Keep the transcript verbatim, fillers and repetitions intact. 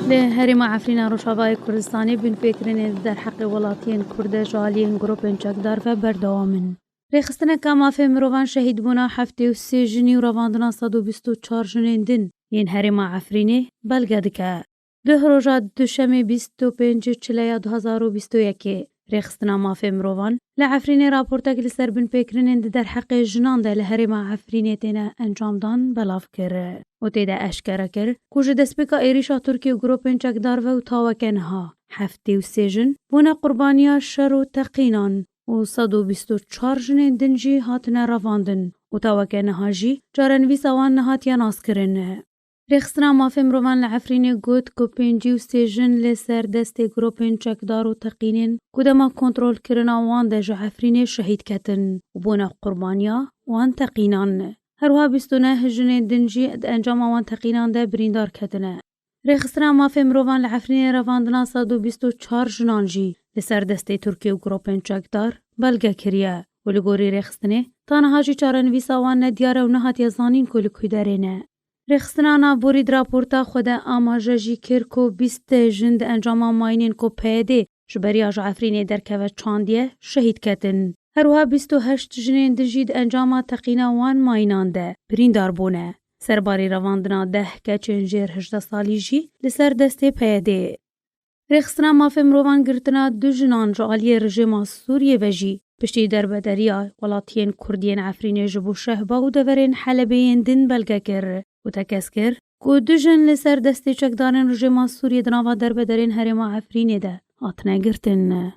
Li herêma Efrîna Rojavayê Kurdistanê binpêkirinên li derheqê welatiyên Kurd de ji aliyên grûpên çekdar ve berdewam in. Rêxistineka mafê mirovan şehîdbûna heftê û sê jinî û revandina sed û bîst û çar jinên din yên herêma Efrînê belge dike. Duh roja Duşemê bîst û pêncê Çileya du hazar û bîst û yekê, Rêxistina Mafê Mirovan li Efrînê raportek li ser binpêkirinên di derheqê jinan de li herêma Efrînê têne encamdan belav kir û tê de eşkere kir ku ji destpêka êrîşa Tirkiye û grûpên çekdar ve û ta weke niha heftê û sê jin bûne qurbaniya şer û teqînan û sed û bîst û çar jinên din jî hatine revandin û ta weke niha jî çarenivîsa wan nehatiye naskirin. Rêxistina Mafê Mirovan li Efrînê got ku pêncî û sê jin li ser destê grûpên çekdar û teqînên ku dema kontrolkirina wan de ji Efrînê şehîd ketin û bûne qurbaniya wan teqînan. Her wiha bîst û neh jinên din jî di encama wan teqînan de birîndar ketine. Rêxistina Mafê Mirovan li Efrînê revandina sed û bîst û çar jinan jî li ser destê Tirkiye û grûpên çekdar belge kiriye û li gorî rêxistinê ta niha jî çarenivîsa wan nediyar e û nehatiye zanîn ku li ku derê ne. Rêxistina navborî di raporta xwe de amaje jî kir ku bîst jin di encama mayînên ku P Y D ji beriya ji Efrînê derkeve çandiye şehîd ketin. Her wiha bîst û heşt jinên din jî di encama teqîna wan mayînan de birîndar bûne. Serbarî revandina deh keçên jêr hejdeh salî jî li ser destê P Y D'ê. Rêxistina Mafê Mirovan girtina du jinan ji aliyê rejêma Sûriyê ve jî piştî derbederiya welatiyên Kurd yên Efrînê ji bo Şehba û deverên Helebê yên din belge kir û tekez kir ku du jin li ser destê çekdarên rejêma Sûriyê di nava derbederên herêma Efrînê de hatine girtin.